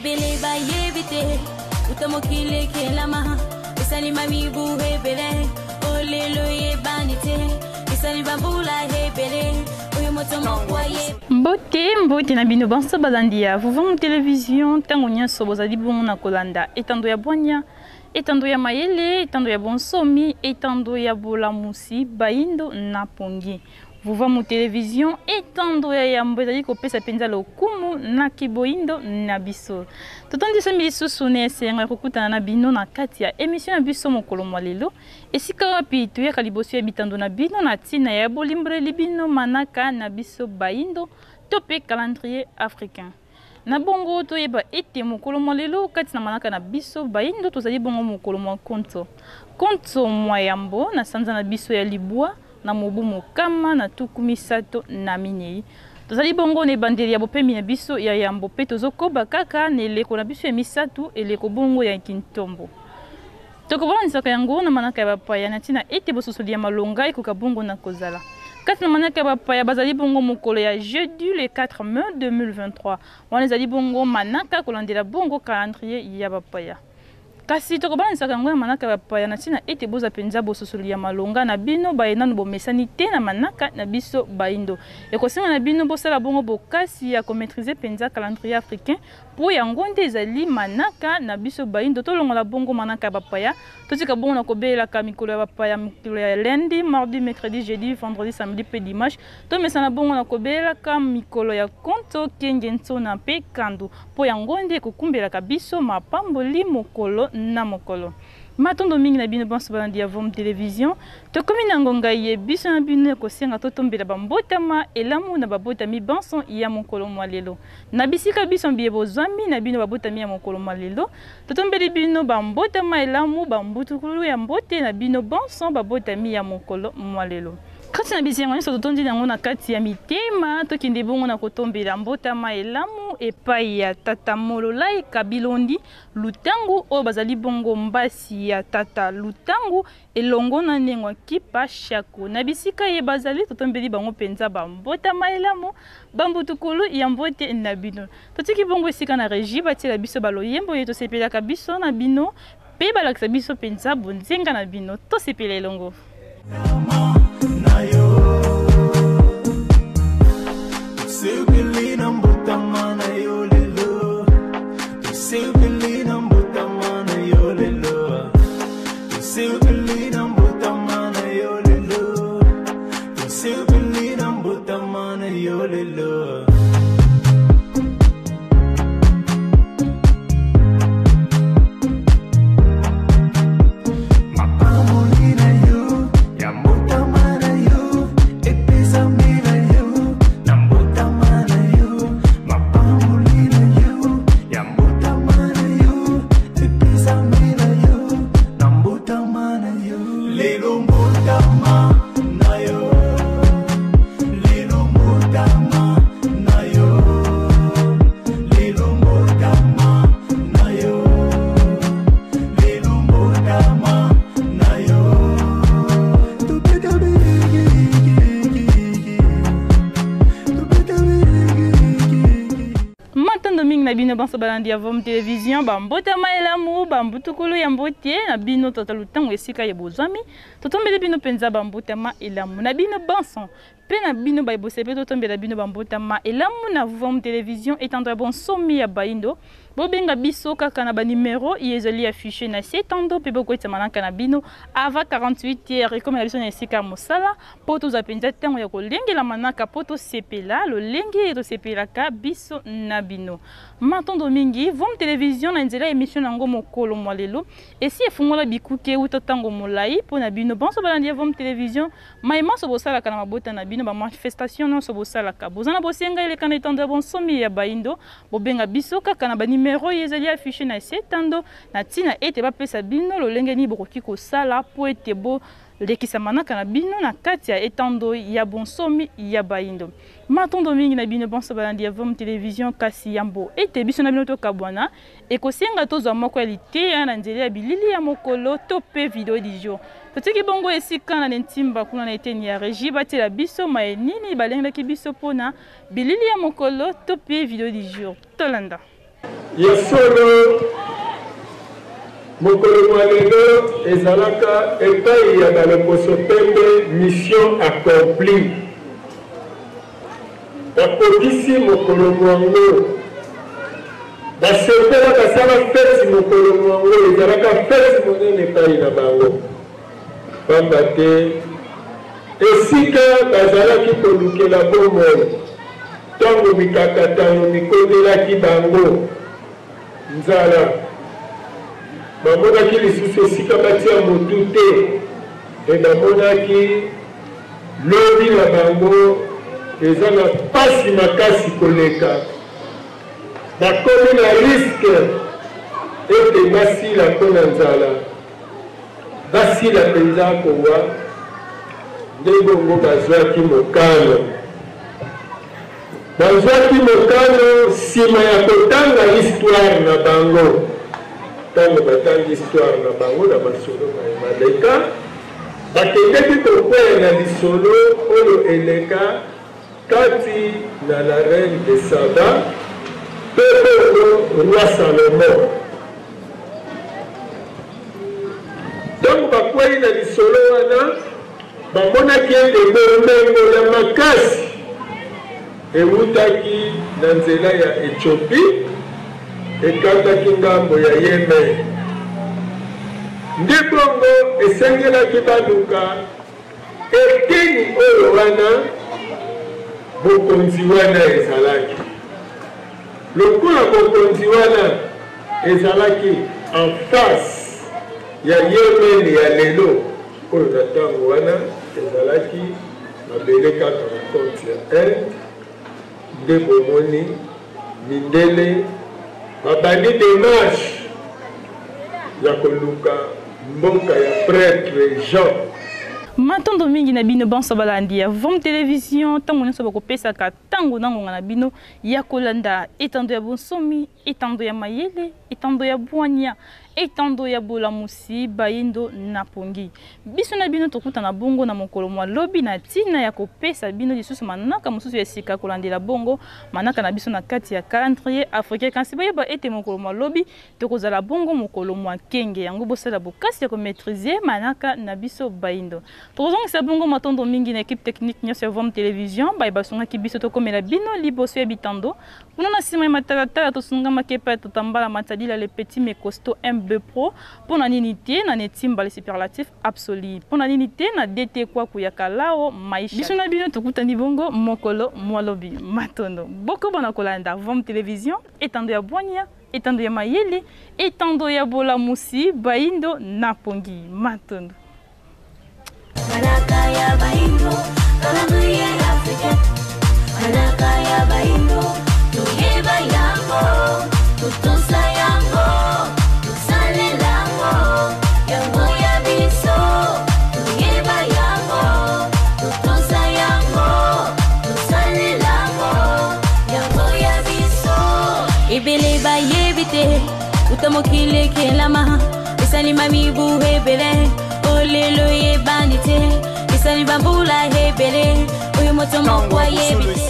Ebele bayebi te uta mokili ekelama esalima mibu ebele olelo eyebani te esali bambula ebele oyo moto moko ayebi. Mbote, mbote na bino banso balandi ya Vuvumu Television, ntango nyonso bozali bongo na kolanda etando ya bwania, etando ya mayele, etando ya bonsomi, etando ya bolamusi, bayindo na pongi. Vuvamu Television, etando ya yambo ezali kopesa mpenza lokumu na kiboyindo na biso. Totondisami lisusu na esengo ya kokutana na bino na kati ya emission na biso mokolo mwa lelo, esika wapi toyaka liboso ya bitando na bino na ntina ya bolimboleli bino manaka na biso bayindo to mpe calendrier africain. Na bongo toyeba ete mokolo mwa lelo kati na manaka na biso bayindo tozali bongo mokolo mwa konto. Konto mwa yambo na sanza na biso ya libwa na mobu mokama na tuku 34. Tozali bongo na ebandeli ya bopemi na biso ya yambo mpe tozokoba kaka na eleko na biso ya misato, eleko bongo ya kintombo. Tokobalanisaka yango na manaka ya bapaya na ntina ete bososoli ya malonga ekoka bongo na kozala. Kati na manaka ya bapaya bazali bongo mokolo ya jeudi le 4 mai 2023. Wana ezali bongo manaka kolandela bongo calendrier ya bapaya. Kasi tokobalanisaka yango na manaka ya bapaya na ntina ete boza mpenza bososoli ya malonga na bino baye nanu bomesani te na manaka na biso baindo. Ekosenga na bino bosala bongo bokasi ya komaîtriser mpenza calendrier africain Mpo yango nde ezali manaka na biso baindo. Tolongola bongo manaka ya bapaya, totika bongo na kobelelaka mikolo ya bapaya, mikolo ya lundi, mardi, mercredi, jeudi, vendredi, samedi mpe dimanche. Tomesana bongo na kobelelaka mikolo ya konto, kenge, nsona mpe kandu, mpo yango nde ekokumbelaka biso mapamboli mokolo na mokolo. Matondo mingi na bino banso balandi ya Vom Television. Tokomi na ngonga ye biso na bino ya kosenga totombela bambotama elamu na babotami banso ya mokolo mwa lelo. Na bisika biso biye bozwami na bino babotami ya mokolo mwa lelo, totombeli bino bambotama elamu, bambutukulu ya mbote na bino banso babotami ya mokolo mwa lelo. Kati na bisengo nyonso totondi yango na kati ya mitema, tokende bongo na kotombela mbotama elamu epai ya Tata Mololai Kabilondi Lutangu, oyo bazali bongo mbasi ya Tata Lutangu elongo na Nengwa Kipa Shako. Na bisika ye bazali, totombeli bango mpenza ba mbotama elamu, ba mbutukulu ya mbote na bino. Totiki bongo esika na regie batiela biso ba loyembo ye tosepelaka biso na bino mpe balakisa biso mpenza bonzenga na bino. Tosepela elongo. Tosepeli na mbotama na yo lelo. Tosepeli na mbotama na yo lelo. Tosepeli na mbotama na yo lelo. Tosepeli na mbotama na yo lelo. Mapamboli na yo ya mbotama na yo epesami na yo na mbotama na yo. Mapamboli na yo ya mbotama na yo epesami na yo na mbotama na yo. Lelo mbotama na yo. Lelo mbotama na yo. Lelo mbotama na yo. Lelo mbotama na yo. Tobeta birigirigirigi. Tobeta birigirigirigi. Matondo mingi na bino banso balandi ya Vom Television, ba mbotama elamu, ba mbutukulu ya mbote na bino tata lutango esika ya bozwami. Totombeli bino mpenza ba mbotama elamu na bino banso mpe na bino baye bosepeli totombela bino ba mbotama elamu na Vom Television etando ya bonsomi ya baindo. Bobenga biso kaka na ba numero ye ezali affiché na se etando mpe bokwetisa manaka na bino avant 48 heures ekomela biso na esika ya mosala mpo tozwa mpenza ntango ya kolengela manaka mpo tosepela lolenge ye tosepelaka biso na bino. Matondo mingi Vom Television na nzela ya emission na yango mokolo mwa lelo esi efungola bikuke uta ntango molai mpo na bino banso balandi ya Vom Television. Maye manso bosalaka na mabota na bino, ba manifestation nyonso bosalaka, boza na bosenga eleka na etando ya bonsomi ya baindo, bobenga biso kaka na ba numero ye ezali affiché na se etando na ntina ete bapesa bino lolenge nini bokoki kosala mpo ete bolekisa manaka na bino na kati ya etando ya bonsomi ya baindo. Matondo mingi na bino banso balandi ya Vom Television, kasi yambo ete biso na bino tokabwana, ekosenga tozwa moko ya liteya na nzela ya bilili ya mokolo to pe video du jour. Totiki bongo esika na Ntimba kuna na eteni ya regie batiela biso maye nini balengelaki biso mpona bilili ya mokolo to pe video du jour. Tolanda. Ya solo, mokolo mwa lelo ezalaka epai ya baloposo pembe mission accomplie. Bakokisi mokolo mwango, basepela, basala feti mokolo mwango, ezalaka feti monene epai na bango, pamba te esika bazalaki kolukela bomoi ntango mikakatano mikotelaki bango, nzala, bamonaki lisusu esika batia motu te, mpe bamonaki lobi na bango eza na pasi makasi koleka. Bakomi na riske ete basila mpo na nzala, basila mpenza kowa. Nde bongo bazwaki mokano. Bazwaki mokano nsima ya kotanga histoire na bango. Ntango batangi histoire na bango na masolo maye maleka, bakendeki kokwea na lisolo oyo eleka kati na la reine de Saba mpe bongo roi Salomon. Ntango bakwei na lisolo wana, bamonaki ete bomengo ya makasi ewutaki na nzela ya Ethiopie, ekataki ngambo ya Yemen. Nde bongo esengelaki baluka eteni oyo wana bokonzi wana ezalaki. Lokola bokonzi wana ezalaki en face ya Yemen ya lelo oyo na ntango wana ezalaki mabele kaka na konti ya Inde, nde bomoni mindele babandi demarche ya koluka mboka ya prêtre Jean. Matondo mingi na bino banso balandi ya Vom Television, ntango nyonso bakopesaka ntango na ngonga na bino ya kolanda etando ya bonsomi, etando ya mayele, etando ya bwanya, etando ya bolamusi bayindo na pongi. Biso na bino tokutana bongo na mokolo mwa lobi na ntina ya kopesa bino lisusu manaka mosusu ya sika kolandela bongo manaka na biso na kati ya calendrier africain. Kasi boyeba ete mokolo mwa lobi tokozala bongo mokolo mwa kenge, yango bosala bokasi ya komaîtriser manaka na biso bayindo. Tokozongisa bongo matondo mingi na equipe technique nyonso ya Vom Television baye basungaki biso tokomela bino liboso ya bitando. Kuna na nsima ya matalatala tosungamaki epai ya Tata Mbala Matadila le petit mais costaud MB Pro. Mpo na nini te na Netimba le superlatif absolu? Mpo na nini te na DT Kwaku ya Kalao Maisha? Biso na bino tokutani bongo mokolo mwa lobi. Matondo. Bokoba na kolanda Vom Television, etando ya bwania, etando ya mayele, etando ya bolamusi, bayindo na pongi. Matondo. Manaka ya bayindo, calendrier africain. Manaka ya bayindo, toyeba yango, totosa yango, tosalela yango, yango ya biso. Toyeba yango, totosa yango, tosalela yango, yango ya biso. Ebele bayebi te, uta mokili ekelama, esalima mibu ebele, olelo eyebani te, esali bambula ebele, oyo moto moko ayebi te.